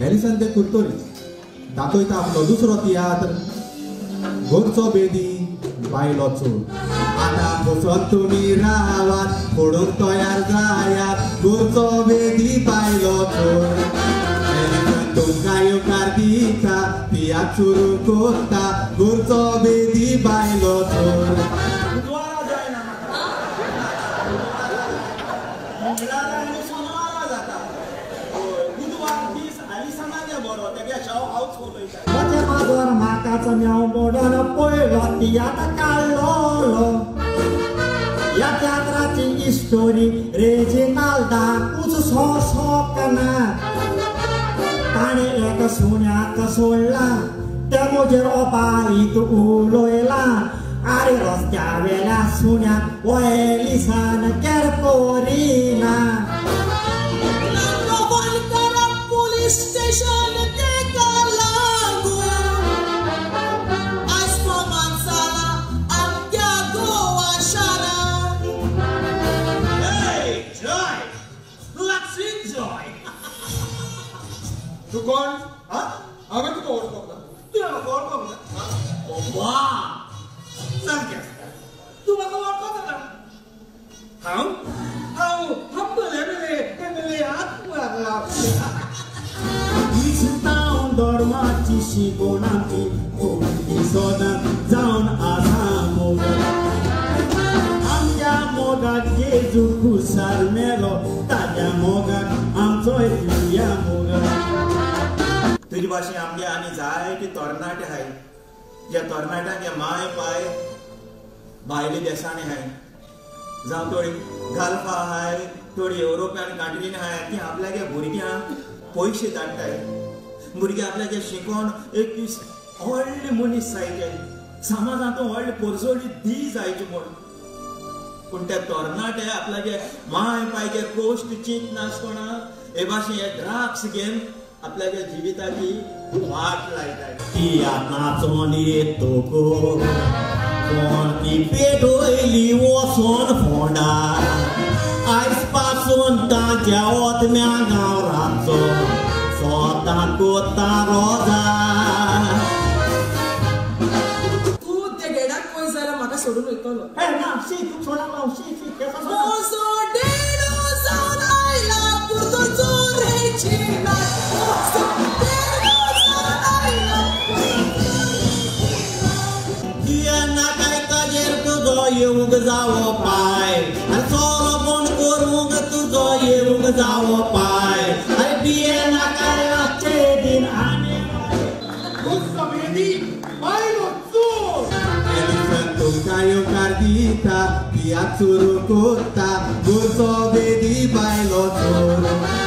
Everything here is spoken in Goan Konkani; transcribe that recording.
एलिसन ते कुरतोरी दाखयता आपलो दुसरो तियात्र गोरचो बेदी बायलो चोर. आतां बसोन तुमी रावात फोडूंक तयार जायात गोरचो बेदी बायलो चोर. एलिसन तुमकां येवकार दिता तियात्र सुरू कोत्ता गोरचो बेदी बायलो चोर. म्हाकाचो म्याव मोडून पयलो तियात्र काडलो ह्या तियात्राची स्टोरी रेजिनाल्डाकूच सोंसोंकना. ताणें एक सुण्याक सोडला तें म्हजेर ओपारीत उलयला. आरे रस्त्या वेल्या सुण्याक हो एलिसान केर करिना. पुलीस स्टेशन तू कोण? हांवें तुका वळखोंक ना. तुवें म्हाका वळखोंक ना? वा सारकें आसा. तूं म्हाका वळखोना ना. हांव हांव हंबल एमएलए एमएलए आत्मा. क्रिस्तांव धर्माची शिकवण आमची कोंकणी सदां जावन आसा मोग. आमच्या मोगाक जेजू खुशाल मेलो ताज्या मोगाक आमचोय दिवया मोग. तुजे भाशेन आमगे आनी जायते तरणाटे आहाय ज्या तरणाट्यांक माय पाय भायले देशांनी आहाय, जावं थोडी गल्फा आहाय, थोडी युरोपियन कंट्रीन आहाय. ती आपल्यागे भुरग्यांक पयशे धाडटाय. भुरगे आपल्यागे शिकोवन एक दीस व्हडले मनीस जायचे, समाजांत व्हडले पोरजोडी दी जायचे म्हूण. पूण ते तरणाटे आपल्यागे माय पायगे कोश्ट चिंत नासतना हे भाशेन हे ड्रग्स घेवन आपल्याच्या जिविताची वाट लायता. तियात्र नाचोन येतको कोण ती पेटयली वचोन फोंडा. आयज पासून ताच्या ओतम्या गांवराचो सोतां कोता रोजा. तूं त्या डेडाक पळय जाल्यार म्हाका सोडून वयतलो. ना शी तूं सोडा हांव शी शी. म्हजो डेडो जावन आयला पुरतो चोर रेजिनाल्ड. तुजो येवंक जावो पाय आनी चोरो बंद करूंक तुजो येवंक जावो पाय. आनी पियेनाका रातचे दीन आनी एलिसन तुमकां येवकार दिता तियात्र सुरू कोत्ता गोरचो बेदी बायलो चोर.